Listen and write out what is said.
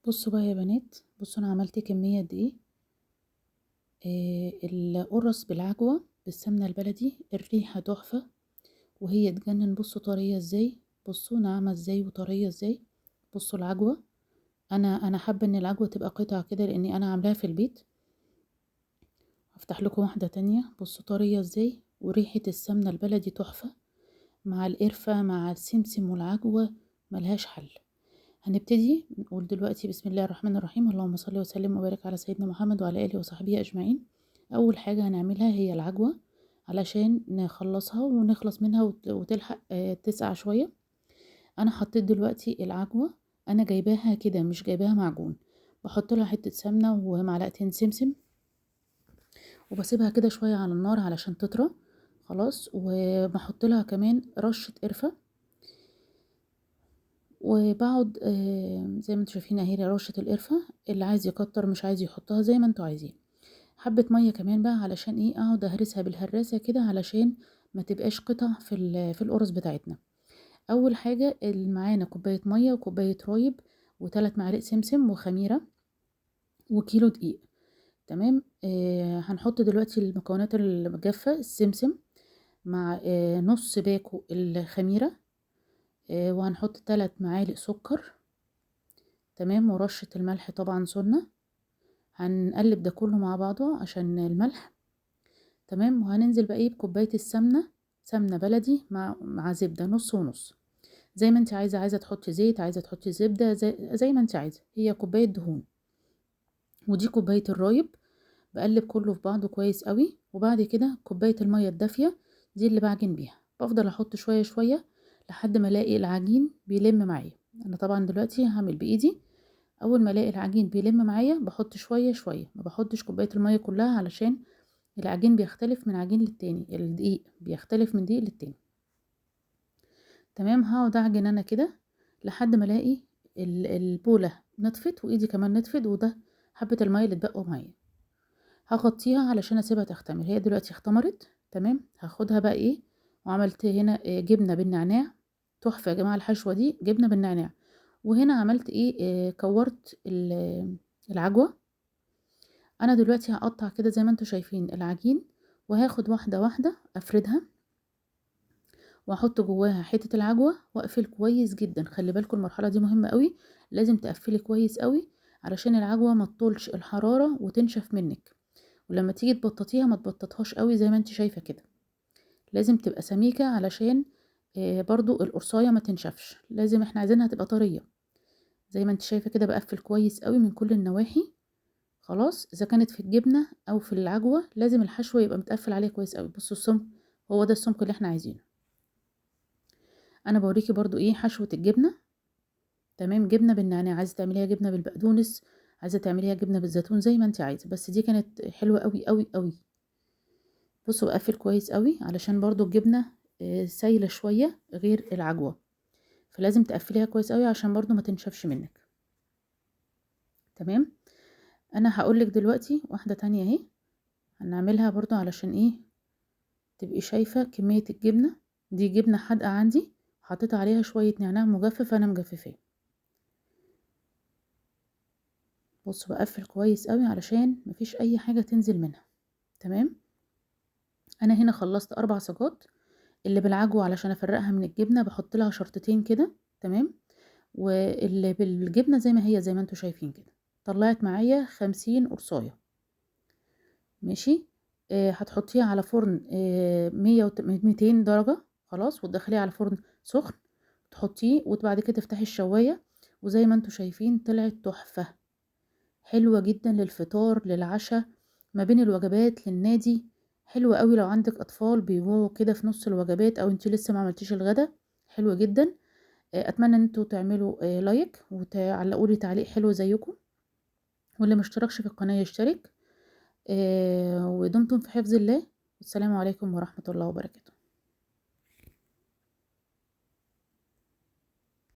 بصوا بقى يا بنات، بصوا انا عملت كمية قد ايه. القرص بالعجوة بالسمنة البلدي، الريحة تحفة وهي تجنن. بصوا طرية ازاي، بصوا ناعمة ازاي وطرية ازاي. بصوا العجوة، انا حابة ان العجوة تبقى قطع كده لاني انا عاملاها في البيت. هفتح لكم واحدة تانية. بصوا طرية ازاي وريحة السمنة البلدي تحفة مع القرفة مع السمسم والعجوة، ملهاش حل. هنبتدي نقول دلوقتي بسم الله الرحمن الرحيم، اللهم صل وسلم وبارك على سيدنا محمد وعلى آله وصحبه أجمعين. أول حاجة هنعملها هي العجوة علشان نخلصها ونخلص منها وتلحق تسقع شوية. أنا حطيت دلوقتي العجوة، أنا جايباها كده مش جايباها معجون، بحط لها حتة سمنة ومعلقتين سمسم وبسيبها كده شوية على النار علشان تطرى خلاص. وبحط لها كمان رشة قرفة، وبقعد زي ما انتوا شايفين اهي رشة القرفة، اللي عايز يكتر مش عايز يحطها زي ما انتوا عايزين. حبة مية كمان بقى علشان ايه، اقعد اهرسها بالهراسة كده علشان ما تبقاش قطع في القرص بتاعتنا. اول حاجة معانا كوباية مية وكوباية رايب وثلاث معالق سمسم وخميرة وكيلو دقيق. تمام. هنحط دلوقتي المكونات الجافة، السمسم مع نص باكو الخميرة، وهنحط 3 معالق سكر. تمام. ورشة الملح طبعا سنة. هنقلب ده كله مع بعضه عشان الملح. تمام. وهننزل بقى ايه بكوباية السمنة، سمنة بلدي مع زبدة نص ونص، زي ما انت عايزة، عايزة تحطي زيت، عايزة تحطي زبدة، زي ما انت عايزة. هي كوباية دهون، ودي كوباية الرايب. بقلب كله في بعضه كويس قوي. وبعد كده كوباية المية الدافية دي اللي بعجن بيها، بفضل احط شوية شوية لحد ما الاقي العجين بيلم معايا. انا طبعا دلوقتي هعمل بايدي، اول ما الاقي العجين بيلم معايا بحط شوية شوية، ما بحطش كوباية المية كلها علشان العجين بيختلف من عجين للتاني، الدقيق بيختلف من دقيق للتاني. تمام. هقعد اعجن انا كده لحد ما الاقي البوله نطفت وايدي كمان نطفت، وده حبه المية اللي اتبقوا معايا هغطيها علشان اسيبها تختمر. هي دلوقتي اختمرت. تمام. هاخدها بقى ايه، وعملت هنا جبنه بالنعناع تحفة يا جماعة، الحشوه دي جبنه بالنعناع. وهنا عملت ايه، كورت العجوه. انا دلوقتي هقطع كده زي ما انتوا شايفين العجين، وهاخد واحدة واحدة افردها واحط جواها حتة العجوه واقفل كويس جدا. خلي بالكم المرحلة دي مهمة قوي، لازم تقفلي كويس قوي علشان العجوه ما تطولش الحرارة وتنشف منك، ولما تيجي تبططيها ما تبططهاش قوي زي ما انت شايفه كده، لازم تبقى سميكة علشان برضو القرصايه ما تنشفش، لازم احنا عايزينها تبقى طرية زي ما انت شايفه كده. بقفل كويس قوي من كل النواحي خلاص، اذا كانت في الجبنة او في العجوه لازم الحشوه يبقى متقفل عليها كويس قوي. بصوا السمك، هو ده السمك اللي احنا عايزينه. انا بوريكي برضو ايه حشوه الجبنة. تمام. جبنه بالنعناع، عايزه تعمليها جبنه بالبقدونس، عايزه تعمليها جبنه بالزيتون، زي ما انت عايزه، بس دي كانت حلوة قوي قوي قوي. بصوا بقفل كويس قوي علشان برضو الجبنة سايله شوية غير العجوه، فلازم تقفليها كويس قوي عشان برضو ما تنشفش منك. تمام. انا هقولك دلوقتي واحدة تانية اهي هنعملها برضو علشان ايه تبقي شايفه كمية الجبنة. دي جبنه حادقه عندي، حطيت عليها شوية نعناع مجفف، انا مجففاه. بصوا بقفل كويس قوي علشان مفيش اي حاجة تنزل منها. تمام. انا هنا خلصت 4 صاجات اللي بالعجوه علشان افرقها من الجبنة، بحط لها شرطتين كده. تمام. واللي بالجبنه زي ما هي، زي ما انتوا شايفين كده، طلعت معايا 50 قرصايه. ماشي. هتحطيها على فرن 200 درجه خلاص، وتدخليها على فرن سخن تحطيه، وبعد كده تفتحي الشوايه، وزي ما انتوا شايفين طلعت تحفة، حلوة جدا للفطار، للعشاء، ما بين الوجبات، للنادي. حلوة قوي لو عندك اطفال بيجوعوا كده في نص الوجبات، او انت لسه ما عملتيش الغدا، حلوة جدا. اتمنى ان انتوا تعملوا لايك وتعلقوا لي تعليق حلو زيكم، واللي ما اشتركش في القناة يشترك. ودمتم في حفظ الله، والسلام عليكم ورحمة الله وبركاته.